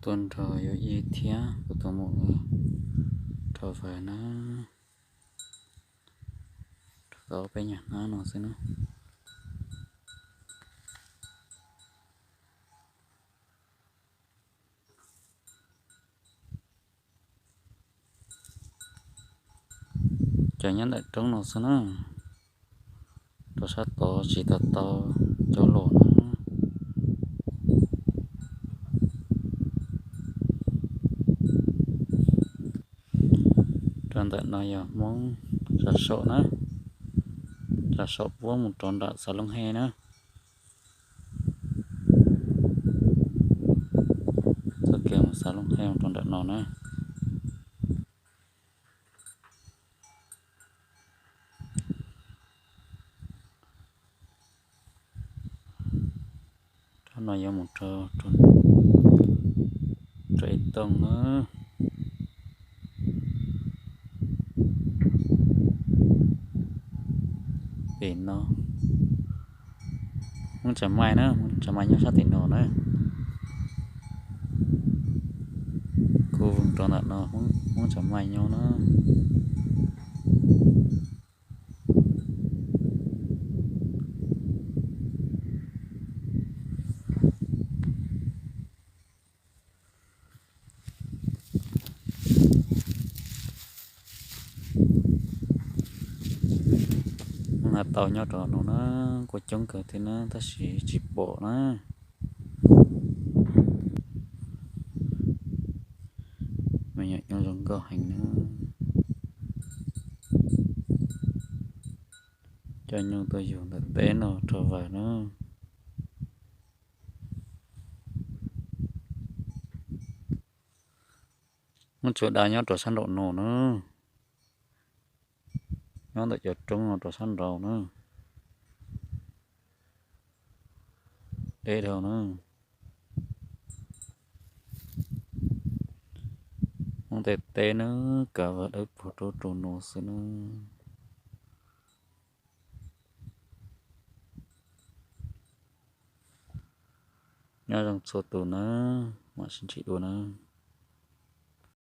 Tuaj nrog yawg Ib thiab kuv tus muam rau vawv na, rau tau peb nyuag hnab no xwb na. Cov nyob ntawm roob no xwb na, rau sab tod tsis tau tau cov los na. Rau ntawm no yog Hmoob Tsav Saum na, Tsav Saum puab mus rau nram Xav Looj Hej na. Txoj kev mus Xav Looj Hej mus rau nram no na. Rau no yuav mus rau, rau Ib Tooj na. Pem no Hmoob Tsav Maj na, Hmoob Tsav Maj nyob sab tim no na. Kuv mus rau ntawm no Hmoob Tsav Maj nyob na. Hmoob Hav Tau nyob rau no na, kuj coob kawg thiab na tab sis tsis pom na. Me nyuam nyob zoo nkauj heev na. Coj nyuj tuaj yug ntawm teb no rau vawv na. Muab tsuas da nyob rau sab nraum no na, nyob ntawm cov roob no rau sab nraud na, deb dhau na. Muab tej teb na, kav vawv dawb paug rau rau no xwb na. Nyob zoo txhua tus na, mam sib ntsib dua na.